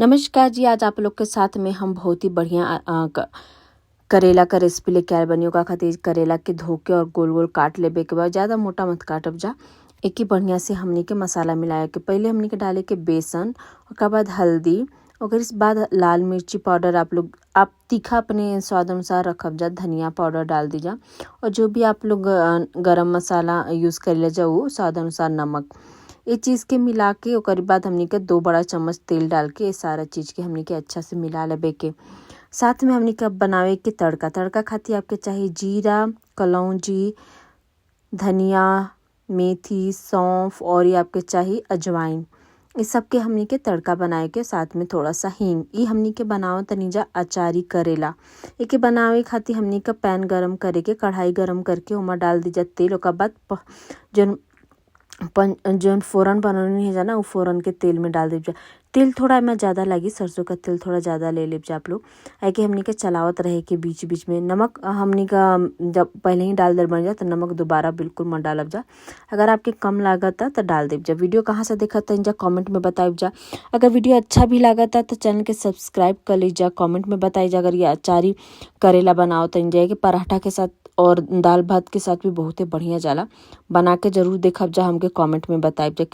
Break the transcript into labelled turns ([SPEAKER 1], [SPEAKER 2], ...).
[SPEAKER 1] नमस्कार जी, आज आप लोग के साथ में हम बहुत ही बढ़िया करेला का रेसिपी लेके आए बनी। ओकरा खातिर करेला के धो के और गोल गोल काट लेबे के बाद ज़्यादा मोटा मत काटब जा। एक ही बढ़िया से हमनी के मसाला मिलाए के पहले हमनी के डाले के बेसन, ओकर बाद हल्दी, ओकर इस बाद लाल मिर्ची पाउडर, आप लोग आप तीखा अपने स्वाद अनुसार रखब जा, धनिया पाउडर डाल दीजा और जो भी आप लोग गरम मसाला यूज़ कर जा वो स्वाद अनुसार नमक, ये चीज़ के मिला के ओकर बाद हमनी के 2 बड़ा चम्मच तेल डाल के ये सारा चीज़ के हमनी के अच्छा से मिला लेबे के। साथ में हमनी के अब बनावे के तड़का। तड़का खातिर आपके चाहिए जीरा, कलौंजी, धनिया, मेथी, सौंफ और ये आपके चाहिए अजवाइन। इस सब के हमनी के तड़का बनाए के साथ में थोड़ा सा हींग। ये हमनी के बनाव तनी जा अचारी करेला। एके बनावे खातिर हमनी का पैन गरम करे के, कढ़ाई गरम करके ओमा डाल दीजा तेल। ओकर बाद जौन जौन फोरन बनवनी है जाना, वो फोरन के तेल में डाल दीजा। तेल थोड़ा एमे ज़्यादा लगी, सरसों का तेल थोड़ा ज़्यादा ले लेब जा आप लोग। एके हमनी के चलावत रहे के बीच बीच में। नमक हमनी का जब पहले ही डाल दे बन जा तो नमक दोबारा बिल्कुल मत डालब जा। अगर आपके कम लागता तो डाल देब जा। वीडियो कहाँ से देखत जा कमेंट में बताइब जा। अगर वीडियो अच्छा भी लागता तो चैनल के सब्सक्राइब कर लीजा, कमेंट में बताई जा। अगर ये अचारी करेला बनाओ तो जाए कि पराठा के साथ और दाल भात के साथ भी बहुत ही बढ़िया जाला। बना के जरूर देखब जा, हमके कमेंट में बताइब जा।